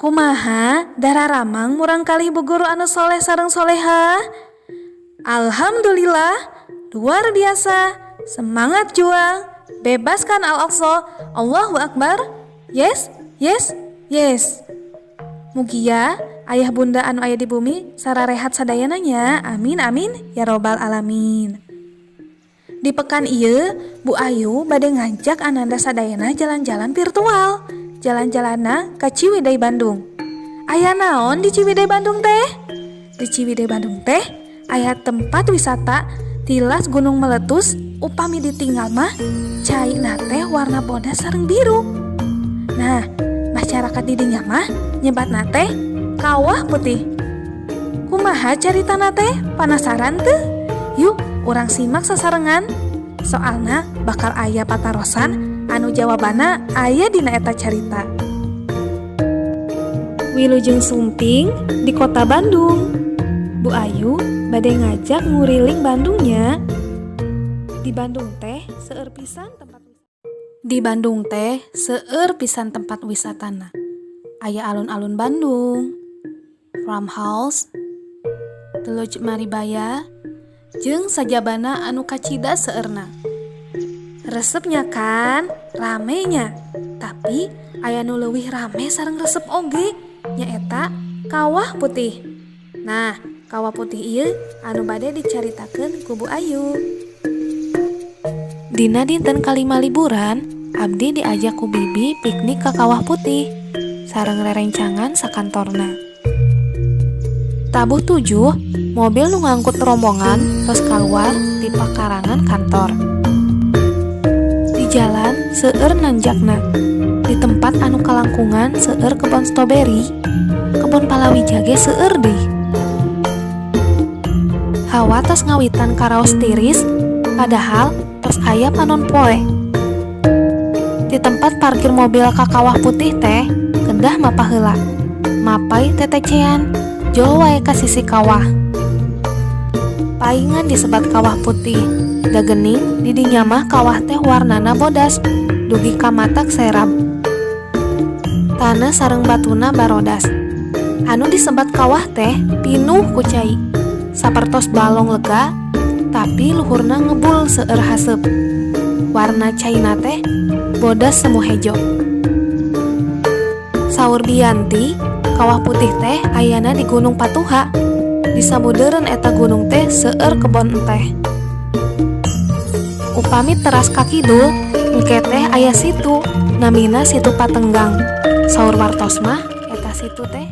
Kumaha dararamang murangkalih bu guru anu soleh sareng soleha? Alhamdulillah, luar biasa. Semangat juang, bebaskan Al-Aqsa. Allahu Akbar. Yes, yes, yes. Mugia ayah bunda anu aya di bumi sararehat sadayana nya. Amin amin ya robbal alamin. Di pekan ieu Bu Ayu bade ngajak ananda sadayana jalan-jalan virtual. Jalan-jalanna ka Ciwidey, Bandung. Aya naon di Ciwidey, Bandung teh? Di Ciwidey, Bandung teh aya tempat wisata tilas gunung meletus, upami ditinggal mah caina teh warna bodas sareng biru. Nah, masyarakat di dinya mah nyebatna teh Kawah Putih. Kumaha caritana teh? Penasaran teu? Yuk, urang simak sasarengan. Soalna bakal aya patarosan anu jawabana aya dina eta carita. Wilujeng sumping di kota Bandung. Bu Ayu bade ngajak nguriling Bandungnya. Di Bandung teh seueur pisan tempat Di Bandung teh seueur pisan tempat wisatana. Aya Alun-alun Bandung, Farmhouse, Teluk Maribaya, jeung sajabana anu kacida seueurna. Resepnya kan, ramenya. Tapi aya nu leuwih rame sareng resep oge, nyaeta Kawah Putih. Nah, Kawah Putih ieu anu bade dicaritakeun ku Bu Ayu. Dina dinten kalima liburan, abdi diajak ku bibi piknik ka Kawah Putih sareng rerencangan sakantorna. Tabuh 7, mobil nu ngangkut rombongan tos kaluar ti pakarangan kantor. Di jalan seueur nanjakna. Di tempat anu kalangkungan seueur kebon stroberi, kebon palawija ge seueur deui. Hawa tos ngawitan karaos tiris, padahal tos aya panon poe. Di tempat parkir mobil ka Kawah Putih teh kedah mapah heula. Mapay tetecean, jol wae ka sisi kawah. Paingan disebat Kawah Putih. Da geuning di dinya mah kawah teh warnana bodas, dugi ka matak serab. Taneuh sareng batuna barodas. Anu disebat kawah teh pinuh ku cai. Sapertos balong lega, tapi luhurna ngebul seueur haseup. Warna caina teh bodas semu hejo. Saur Bianti, Kawah Putih teh ayana di Gunung Patuha. Di sabudeureun eta gunung teh seueur kebon enteh. Upami teras ka kidul, engke teh aya situ, namina Situ Patenggang. Saur wartos mah eta situ teh